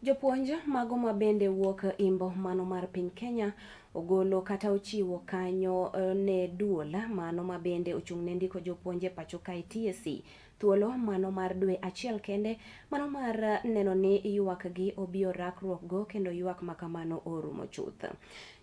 Jopuonj mago ma bende wuok imbo mano mar piny Kenya ogolo kata ochiwo kanyo ne duol mano ma bende ochung' ne ndiko jopuonj e pacho kae TSC thuolo mano mar dwe achiel kende mano mar neno ni ywak gi obi orakruok go kendo ywak ma kamano orumo chuth.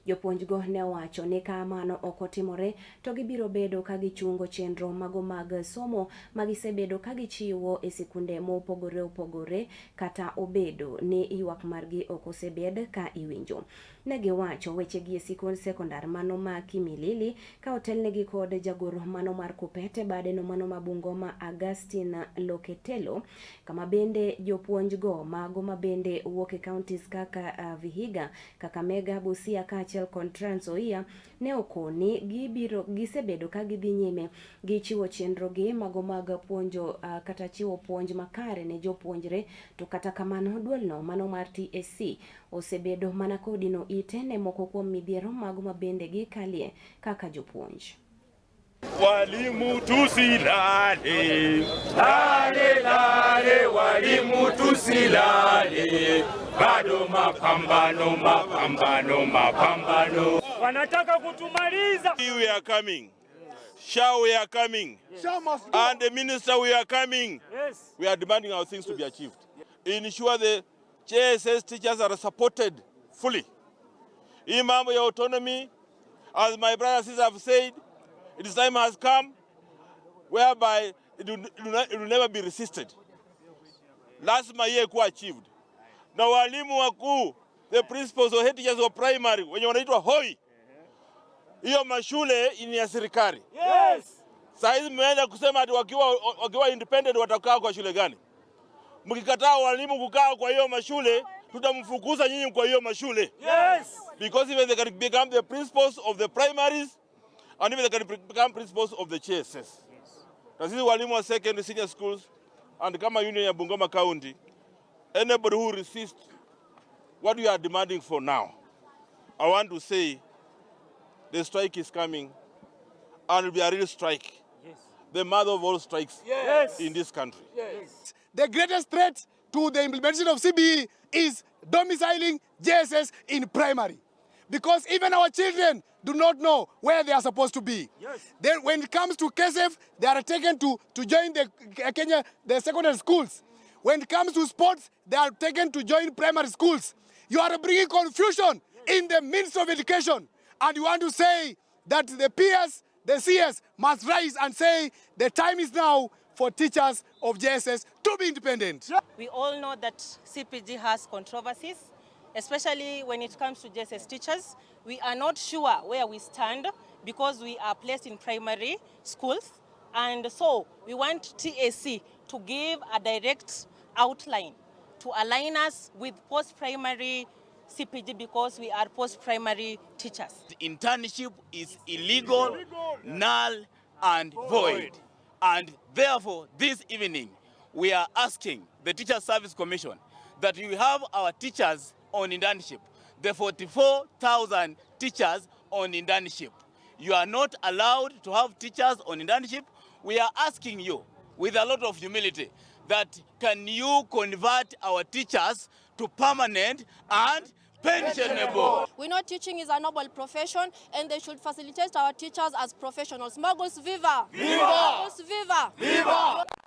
Jopuonjgo ne owacho ni ka mano ok otimore to gibiro bedo ka gichungo chenro mago mag somo ma gisebedo ka gichiwo e sikunde mopogore opogore kata obedo ni ywak margi ok osebed ka iwinjo. Ne giwacho wechegi e sikund sekondar mano ma Kimilili ka otelnegi kod jagoro mano mar Kupete badeno mano ma Bungoma Augustine Loketelo kama bende jopuonjgo mago ma bende wuok e counties kaka Vihiga, Kakamega, Busia kaachiel kod Trans Nzoia ne okoni gibiro gisebedo ka gidhi nyime gi chiwo chenro gi mago mag puonjo kata chiwo puonj makare ne jopuonjre to kata kamano duolno mano mar TSC osebedo mana kodino ite ne moko kuom midhiero mago ma bende gikalie kaka jopuonj. Walimu tusilale, lale lale, walimu tusilale, bado mapambano, mapambano, mapambano. Wanataka kutumaliza. We are coming. SHA we are coming. And the minister we are coming. Yes. We are demanding our things to be achieved. Ensure the JSS teachers are supported fully. Hii mambo ya autonomy, as my brothers and sisters have said, its time has come whereby it will never be resisted. Lazima iye kuwa achieved. Na walimu wakuu, the principals or head teachers wa primary wenye wanaitwa hoi, hiyo mashule ni ya serikali. Yes. Saa hizi mmeanza kusema ati wakiwa independent watakaa kwa shule gani? Mkikataa walimu kukaa kwa hiyo mashule, tutamfukuza nyinyi kwa hiyo mashule. Yes. Because even they can become the principals of the primaries and even they can become principals of the JSS. Na sisi walimu wa secondary senior schools and kama union ya Bungoma County, anybody who resists what we are demanding for now, I want to say the strike is coming and it will be a real strike. Yes. The mother of all strikes Yes. in this country. Yes. The greatest threat to the implementation of CBE is domiciling JSS in primary. Because even our children do not know where they are supposed to be. Yes. Then when it comes to KSF, they are taken to join the Kenya, the secondary schools. When it comes to sports, they are taken to join primary schools. You are bringing confusion in the Ministry of Education. And you want to say that the PS, the CS must rise and say the time is now for teachers of JSS to be independent. We all know that CPG has controversies, especially when it comes to JSS teachers. We are not sure where we stand because we are placed in primary schools. And so we want TSC to give a direct outline to align us with post-primary CPG because we are post-primary teachers. Internship is illegal, null, and void. And therefore, this evening, we are asking the Teacher Service Commission that we have our teachers on internship, the 44,000 teachers on internship. You are not allowed to have teachers on internship. We are asking you, with a lot of humility, that can you convert our teachers to permanent and pensionable? We know teaching is a noble profession and they should facilitate our teachers as professionals. Moguls viva! Viva! Moguls viva! Viva!